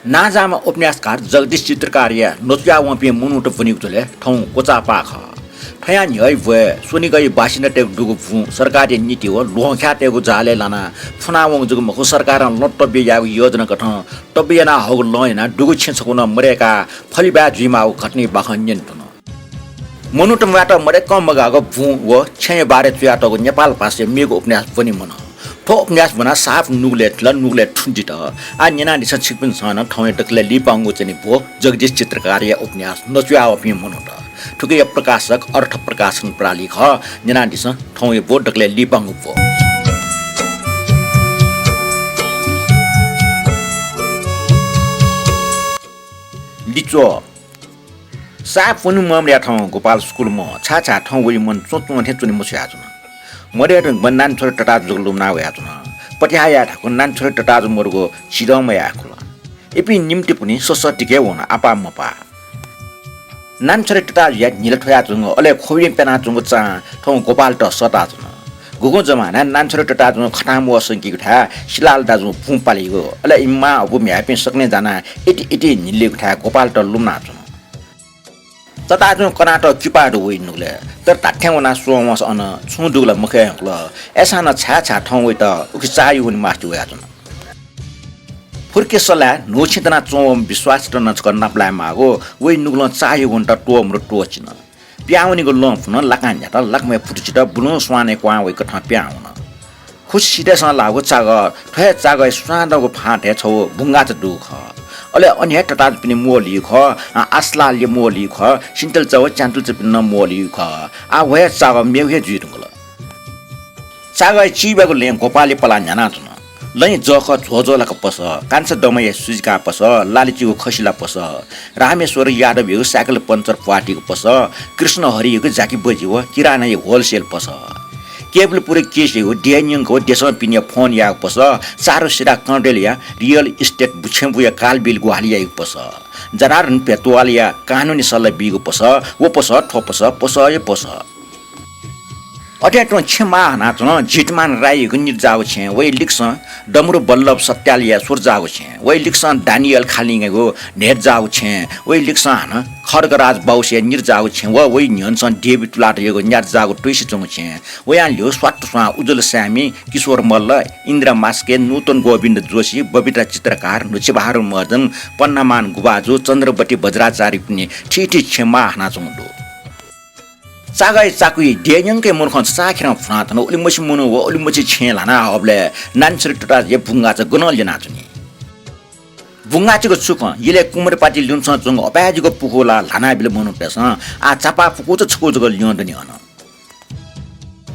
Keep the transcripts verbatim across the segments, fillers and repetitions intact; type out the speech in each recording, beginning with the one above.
नांजाःम्ह उपन्यासकार जगदीश चित्रकारया नचुया वंपिं मनूत ब्वनीगु झ्वलय् थौं क्वचाःपाः खः। थ्वयां न्ह्यः ब्वय् स्वनिगःया बासिन्दातय्गु दुगु बुँ सरकारया नीति व ल्वहंख्यातय्गु जालय् लानाः फुनावंगु जक मखु, सरकारं लँ तब्य यायेगु योजना कथं तब्य याना हःगु लँ यानाः दुगु छेँ छकू नं मदय्काः फलिबाय् जुइमाःगु घटनाया बाखं न्यनेधुन। मनूत म्वायेत मदय्कं मगाःगु बुँ व छेँया बारे च्वयातःगु नेपाल भाषाया मेगु उपन्यास ब्वने मन। थ्व उपन्यास ब्वनाः साप नुगलय् थिल, नुगलय् थुंदित। आः न्यनादिसँ, छिकपिन्सं नं थौंया दकलय् लिपांगु च्वनीगु ब्व जगदीश चित्रकारया उपन्यास नचुया वःपिं मनूत। थुकिया प्रकाशक अर्थ प्रकाशन प्रालि खः। न्यनादिसँ, थौंया ब्व दकलय् लिपांगु ब्व। लिच्वः। साप वने म्वाःमदयाथं गोपाल सुकुल म्वाः, छाय्‌छाय् थौं वइ मन च्वँच्वँ थें च्वने मछ्वयाच्वन। मदय् धुंकूबलय् नानी छोरी तताजु जक लुमना वयाच्वन। पतिहाः याये धाःगु नानी छोरी तताजु मरुगु झीदँ मयाय्कुल। इपिं निम्हतिपुन्हि ससःतिके वन, आपाः मपाः। नानी छोरी तताजुया न्हिला थ्वयाच्वंगु, अले ख्वबिं प्यानाच्वंगु चां थौं गोपालत सःताच्वन। गुगुं जमानाय् नानी छोरी तताजुं खथां म्वः संकीगु थाय् सिलाल दाजुं बुँ पालीगु, अले इमि मां अबु म्ह्याय्‌पिं सकलें जानाः इति इति न्हिलेगु थाय् गोपालत लुमनाच्वन। तताजुं कनातः किपा दु वइ नुगलय्, तर धात्थें वनाः स्वः वंसा अन छुं दुगु ला मखय् यंकल। अय्‌सां नं छाय्‌छाय् थौं वइत उखे चाःहिउ वने मास्ति वयाच्वन। फुर्के सल्लाय् न्हूछिं दनाः च्वंवःम्ह विश्वासयात नं छकः नापलाये माःगु, वइ नुगलं चाःहिउ वनेत त्वःमरु त्वःचिन। पिहां वनीगु लँ फुन, लाकां न्ह्यात, लाकम्हय् फुतु चित, बुलुं स्वानय् क्वहां वइ कथं पिहां वन। खुसि सिधय्‌सं लाःगु चागः, थ्व हे चागःया सुसांदँगु फाँटय् छगू बुंगाचा दुगु खः। अले अन हे तताजुपिनि म्वःल्यू खः, आ, आसलालया म्वःल्यू खः, सिन्तल्चा व च्यान्तल्चापिनि नं म्वःल्यू खः। आः व हे चागः मेगु हे जुइ धुंकल। चागःया चिबागु लँय् गोपालया पलाः न्ह्यानाच्वन। लँय् जःखः झ्वःझ्वःलाक पसः, कान्छा दमय् सुजिका पसः, लालिचिगु खसिला पसः, रामेश्वर यादवयागु साइकल पञ्चर प्वाःतिगु पसः, कृष्ण हरियागु जाकिबजी व किरानाया होलसेल पसः, केवलपुर केसीयागु देय्‌न्यंक व देशं पिनेया फोन याःगु पसः, चारुसिदा कौँडेलया रियल इस्टेट बुछेंबुया कालबिल ग्वाहालि याइगु पसः, जनार्दन भेतवालया कानुनी सल्लाह बीगु पसः, व पसः, थ्व पसः, पसःया पसः। अथे तुं छेँ माः हनाच्वन। झितमान राईयागु नित जाःगु छेँ, वइ लिक्सं डमरु बल्लभ सत्यालया सुर जाःगु छेँ, वइ लिक्सं दानियल खालिङयागु न्हय्त जाःगु छेँ, वइ लिक्सं हानं खड्गराज बाउसेया नित जाःगु छेँ व वइ न्ह्यःनसं देवी तुलाधरयागु न्यात जाःगु तुइसे च्वंगु छेँ, वयां ल्ह्यू स्वात्त स्वां उज्ज्वल साय्मि, किशोर मल्ल, इन्दिरा मास्के, नूतन गोविन्द जोशी, बबिता चित्रकार, नुछिबहादुर महर्जन, पन्नामान गुभाजु, चन्द्रवती बज्राचार्यपिनि थीथी छेँ माः हनाच्वंगु दु। चागःया चाकुइ देय्‌न्यंक मनुखं छचाःखेरं फुनातन। उलिमछि मनू व उलिमछि छेँ ल्हाना हःबलय् नानी छोरी तताजुया बुंगाचा गनं ल्यनाच्वनी। बुंगाचायागु छुकं यलय् कुमरपाटी ल्यून्हसं च्वंगु अपाय्‌जिगु पुखू ला ल्हानाबिल मनूतय्‌सं। आः चापाः पुखूचा छकू जक ल्यं दनि अन।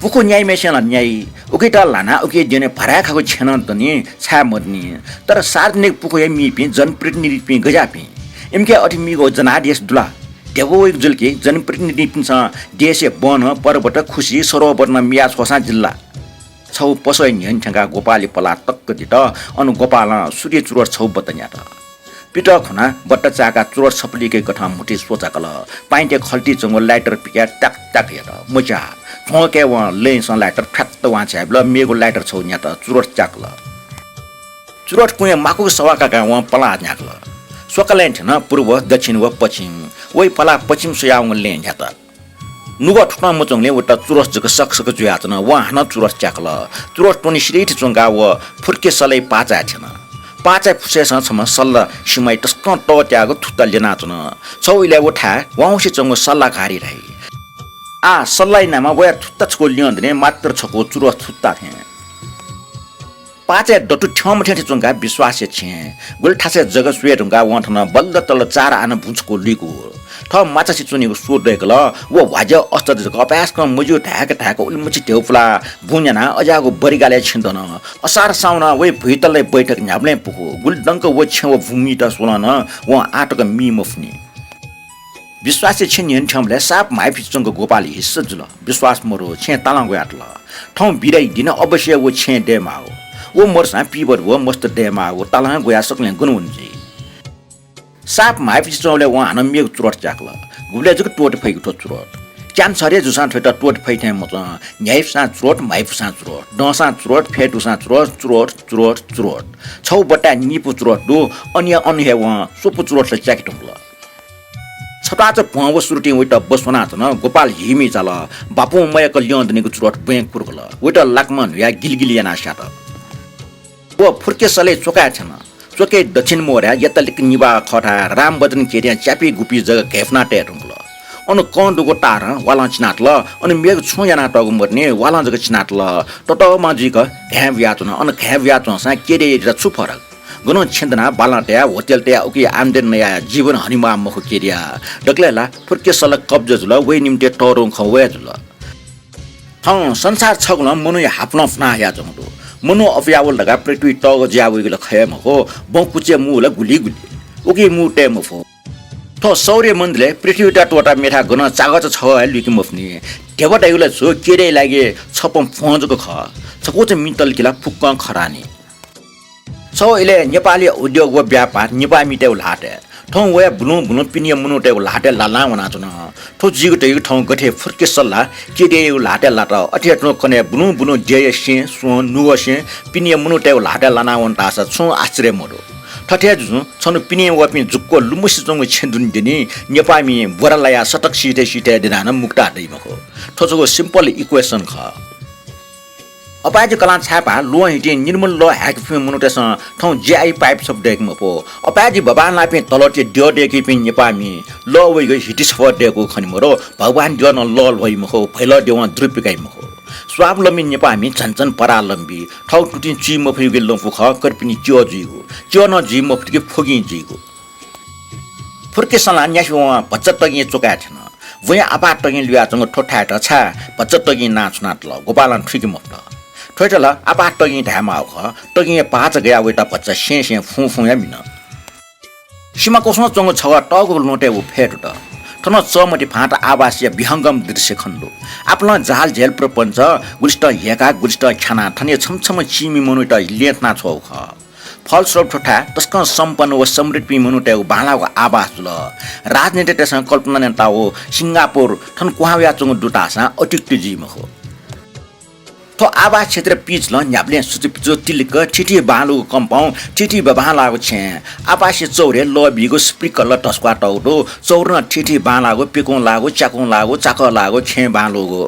पुखू न्याइम्हय्‌सिनं ला न्याइ, उकित ल्हानाः उकिया द्यने भाराय् खाःगु छेँ नं दनि, छाय् मदनि। तर सार्वजनिक पुखू हे मीपिं जनप्रतिनिधिपिं गज्याःपिं? इमिके अथे मीगु जनादेश दु ला? ध्यबा वइगु जुल कि जनप्रतिनिधिपिन्सं देशया वन, पर्वत, खुसि, सरोवर नं मिया छ्वःसां जिल ला? छगू पसःया न्ह्यःने थ्यंकाः गोपालया पलाः तक्क दित। अन गोपालं सुर्या चुरोट छगू बत न्यात। पितः खुनाः बट्टा चाय्‌काः चुरोट छपलिके कथं म्हुतुइ स्वचाकल। पाइँतय् खल्तिइ च्वंगु लाइटर पिकाः त्याक त्याक यात। मच्याः। झ्वंकय् वं लँय्‌सं लाइटर फ्यात्त वांछ्वयाबिल, मेगु लाइटर छगू न्यात, चुरोट च्याकल। चुरोट कुँया माकुगु सवाः काकाः वं पलाः न्ह्याकल। स्वकलय् थ्यन पूर्व, दक्षिण व पश्चिम। वइ पलाः पश्चिम स्वयावंगु लँय् न्ह्यात। नुगः थुतं मच्वंगुलिं वयात चुरोट जक सकसक जुयाच्वन। वं हानं चुरोट च्याकल। चुरोट त्वने सिधइथि च्वंकाः व फुर्के सल्लाया पाःचाय् थ्यन। पाःचाय् फुसेसं छम्ह सल्ला सिमाइ तसकं तःत्याःगु थुत्ता ल्यनाच्वन। छगू इलय् व थाय् वाउँसे च्वंगु सल्लाघारी धाइ। आः सल्लाया नामं वया थुत्ता छकू ल्यं दनि, मात्र छकू चुरोट थुत्ता थें। पाःचाय् दतु थ्यंम्ह थें थें च्वंकाः विश्वासया छेँ। गुलि थासय् जग स्वये धुंकाः वं थन बल्ल तल्ल चारा आना बुँ छकू लुइकूगु। थः माचासे च्वनीगु सु दय्कल। व ह्वाज्या अस्त जक अपाय्‌सकं मज्यू धाय्‌क धाय्‌क उलिमछि ध्यबा पुलाः बुँ न्यानाः अज्याःगु बरिगालय् छेँ दन। असार साउनं वइ भुइँतलय् बैठक न्ह्याबलें पुखू। गुलि दंक व छेँ व बुँ मीत स्वलं नं वं आः तक मी मफुनि। विश्वासया छेँ न्ह्यःने थ्यंबलय् साप म्हाइपुसे च्वंक गोपाल हिस्स जुल। विश्वास मरु, छेँ तालं ग्वयातल। थौं बिदाइ दिन, अवश्य व छेँ दयेमाःगु। व मरुसां पीबर व मस्त दयेमाःगु, तालं ग्वयाः सकलें गन वने जुइ। साप म्हाइपुसे च्वंबलय् वं हानं मेगु चुरोट च्याकल। गुबलय् जक त्वःते फइगु थ्व चुरोट। क्यान्सर हे जूसां थ्वयात त्वःते फइ थें मच्वं। न्ह्याइपुसां च्रोट, म्हाइपुसां च्रोट, दंसां च्रोट, फ्यतुसां च्रोट, च्रोट, च्रोट, च्रोट। छगू बट्टाय् निपु च्रोट दु, अन हे अन हे वं स्वपु च्रोट ला च्याके धुंकल। छत्वाःचा भ्वं व सुरुतिं वइत बस्वनाच्वन। गोपाल हिमि चाल। बापुं मय्क ल्यं दनिगु च्रोट ब्वँय् कुर्कल। वइत लाकमा न्हुयाः गिलिगिलि यानाः स्यात। व फुर्केसलय् च्वकाय् थ्यन। च्वकय् दक्षिण मोर्या यतलिक निभाः खःथाय् रामभद्रं केहेँ च्यापी गुपी जक घय्पुना तये धुंकल। अन कं दुगु तारं वालं चिनातल। अन मेगु छुं यानातःगु मदुनि, वालं जक चिनातल। ततःमा जुइक घाँय् बुयाच्वन। अन घाँय् बुयाच्वंसां केहेँयात छु फरक? गनं छेँ दनाः बालं तयाः, होटल तयाः उकी आम्दानी नयाः जीवन हनेमाः मखु केहेँया। दकलय् ला फुर्केसल कब्जा जुल, वइ निम्तिं तःधंगु खँ वये जुल। थौं संसार छगलं मनूया हापुलं फुना हयाच्वंगु दु। मनू अपुयावल धकाः पृथ्वी तःगः जुया वइगु ला खः हे मखु, बँ कुचय् मू ला गुलि गुलि। उकी मू तये मफु। थ्व सौर्य मण्डलय् पृथ्वीयात त्वःताः मेथाय् गनं चागःचा छगः हे लुइके मफुनि। ध्यबा धइगु ला छु, केहेँया लागि छपं भ्वं जक खः। छकूचा मि तल कि ला फुक्कं खरानि। छगू इलय् नेपालया उद्योग व व्यापार नेपाःमितय्गु ल्हातय्। थौं वया बुलुं बुलुं पिनेया मनूतय्गु ल्हातय् लालां वनाच्वन। थ्व जुइगु धइगु थौं गथे फुर्केसल ला केहेँयागु ल्हातय् लात, अथे हे तुं कन्हय् बुलुं बुलुं द्यःया सें, स्वं, नुगः सें पिनेया मनूतय्गु ल्हातय् लानाः वन धाःसा छुं आश्चर्य मदु। थथे जुजुं छन्हु पिनें वःपिं जुक्व लुमसि च्वंगु छेँ दुने दनि, नेपाःमि ब्वरा लायाः सतक सिथय् सिथय् द्यनाः नं मुक्ता दइ मखु। थ्व छगू simple equation खः। अपाय्जु कलां छाय्पाः ल्वहं हितिं निर्मल लः हाय्के फुम्ह मनूतय्सं थौं GI पाइप छपु दय्के मफु। अपाय्जु बांबांलाःपिं तलःतय् द्यः दय्कीपिं नेपाःमि लः वइगु हिति छपु दय्कूगु खने मदु। भगवान द्यः नं लः ल्ह्वइ मखु, भैलः द्यवं द्रुप्यकाइ मखु। स्वावलम्बी नेपाःमि झन झन परावलम्बी। थःगु तुतिं चुइ मफइगु लँपु खः, कर्पिनि च्यः जुइगु। च्यः नं जुइ मफुत कि फ्वगिं जुइगु। फुर्केसलं न्यासि वं भचा तगिं च्वकाय् थ्यन। वं आपाः तगिं लुयाच्वंगु थ्व थाय्त छाय् भचा तगिं नां छुनातल, गोपालं थुइके मफुत। थ्वयात ला आपाः तगिं धायेमाःगु खः। तगिंया पाःचा गयाः वइत भचा सें सें फुं फुं हे मिन। सिमा क्वसं च्वंगु छगः तःगु ल्वहंतय् व फय् दुत। थन चःमति भांत आभासया विहंगम दृश्य खने दु। आपालं जालझेल प्रपञ्च, गुलिसितं ह्यय्काः गुलिसितं ख्यानाः थनया छम्ह छम्ह चीमि मनूयात ल्यं थनाछ्वःगु खः। फलस्वरूप थ्व थाय् तसकं सम्पन्न व समृद्धपिं मनूतय्गु बांलाःगु आभास जुल। राजनेतातय्सं कल्पना यानातःगु सिंगापुर थन क्वहां वयाच्वंगु दु धाःसां अत्युक्ति जुइ मखु। थ्व आभास क्षेत्र पिचलं न्ह्याबलें सुचुपिचु, तिलिक्क, थीथी बांलाःगु compound, थीथी बबांलाःगु छेँ। आभासया चौरय् लः बीगु sprinkler धस्वातःगु दु। चौर नं थीथी बांलाःगु, प्यकुं लाःगु, च्याकुं लाःगु, चाकः लाःगु, खेँय् बांलाःगु।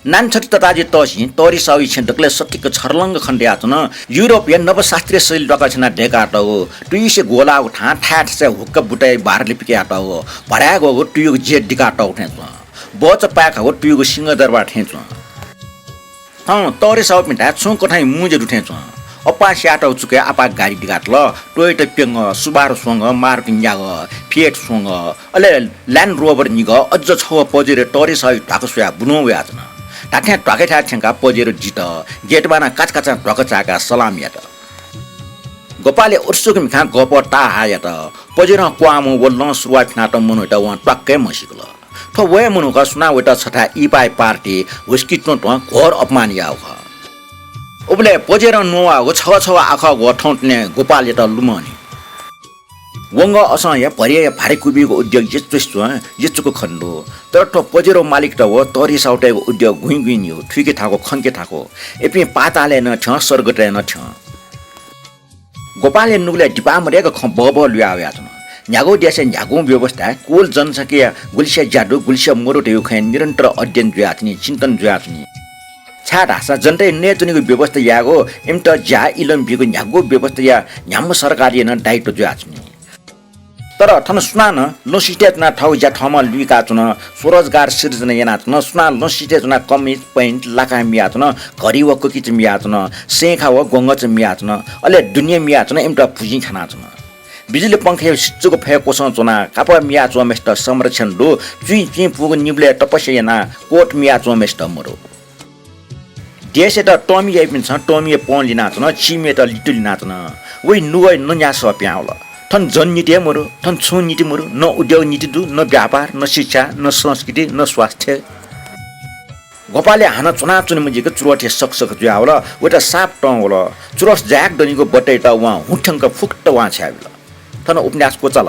नानी छति तताःजि तःसिं तःरि साहुया छेँ दकलय् सतिक छर्लंग खने दयाच्वन। युरोपया नवशास्त्रीय शैली ल्वाकछ्यानाः दय्कातःगु, तुयुसे ग्वलाःगु थां थाय् थासय् हुक्का बुताइ बारली पिकयातःगु, भडाय् ग्वःगु तुयुगु जेठ दिकातःगु थें च्वं। बचा पाय्खाःगु तुयुगु सिंहदरबार थें च्वं। थौं तःरि साहुपिन्थाय् छुं कथंया मुँज्या दु थें च्वं। अप्वः स्यायेत चुकय् आपाः गाडी दिकातल। Toyota प्यंगः, Subaru स्वंगः, Maruti न्यागः, Fiat स्वंगः, अले Land Rover निगः, अझ छगः Pajero तःरि साहुया ध्वाखा स्वयाः बुलुं वयाच्वन। धात्थें ध्वाखाथाय् थ्यंकाः Pajero दित। Gate बानं काचाकाचां ध्वाखा चाय्काः सलाम यात। गोपालया उत्सुक मिखां गःपः ताःहाः यात। Pajeroं क्वहां वं व लँ सुरुवाः फिनातःम्ह मनूयात वं त्वाक्क हे म्हसीकल। थ्व व हे मनू खः, सुनां वइत छथाय् इहिपाया party whisky त्वँत्वं घोर अपमान याःगु खः। उबलय् Pajeroं न्ववाःगु छगः छगः आखः ग्वः थौंतुनाः गोपालयात लुमंनि। वंगः असं हे भरिया भारी कुबिगु उद्योग यचुसे च्वं, यचुक खने दु। तर थ्व Pajero मालिकत व तःरि साहुतय्गु उद्योग गुँइ गुँइ न्यू, थुइके थाकु, खंके थाकु। इपिं पातालय् नं थ्यं, स्वर्गतय् नं थ्यं। गोपालया नुगलय् दिपाः मदय्क खँ बहबह लुया वयाच्वन। न्ह्यागु देशय् न्ह्यागुं व्यवस्थाय् कुल जनसंख्याया गुलिसिया ज्या दु, गुलिसिया मदु धइगु खँय् निरन्तर अध्ययन जुयाच्वनी, चिन्तन जुयाच्वनी। छाय्धाःसा जनताया नयेत्वनेगु व्यवस्था यायेगु, इमित ज्या इलम बीगु न्ह्यागु व्यवस्थाया न्ह्याम्ह सरकारया नं दायित्व जुयाच्वनी। तर थन सुनानं लँसितय् च्वनाः थःगु ज्या थःम्हं लुइकाच्वन, स्वरोजगार सिर्जना यानाच्वन, सुनां लँसितय् च्वनाः कमिज, पैन्ट, लाकां मियाच्वन, घडी व ककिचा मियाच्वन, सैंखा व ग्वंगचा मियाच्वन, अले दुने मियाच्वन, इमित भुजिं ख्यानाच्वन। बिजुली पंखाया सिचुक फय् क्वसं च्वनाः कापः मियाच्वंम्हय्सित संरक्षण दु, चुइँचुइँ पूगु निबलय् तपस्या यानाः कोट मियाच्वंम्हय्सित मदु। देशयात तःमि याइपिन्सं तःमिया पँ लिनाच्वन, चीमियात लितु लिनाच्वन। वइ नुगः नन्यासः पिहां वल। थन जननीति हे मदु, थन छुं नीति मदु, न उद्योग नीति दु, न व्यापार, न शिक्षा, न संस्कृति, न स्वास्थ्य। गोपालया हानं च्वनाच्वने मजिक च्रोट हे सकसक जुयावल, वइत साप तं वल। च्रोट जाय्क दनिगु बटयात वं हुँ थ्यंक फुक्क वां छ्याबिल। थन उपन्यास क्वचाल।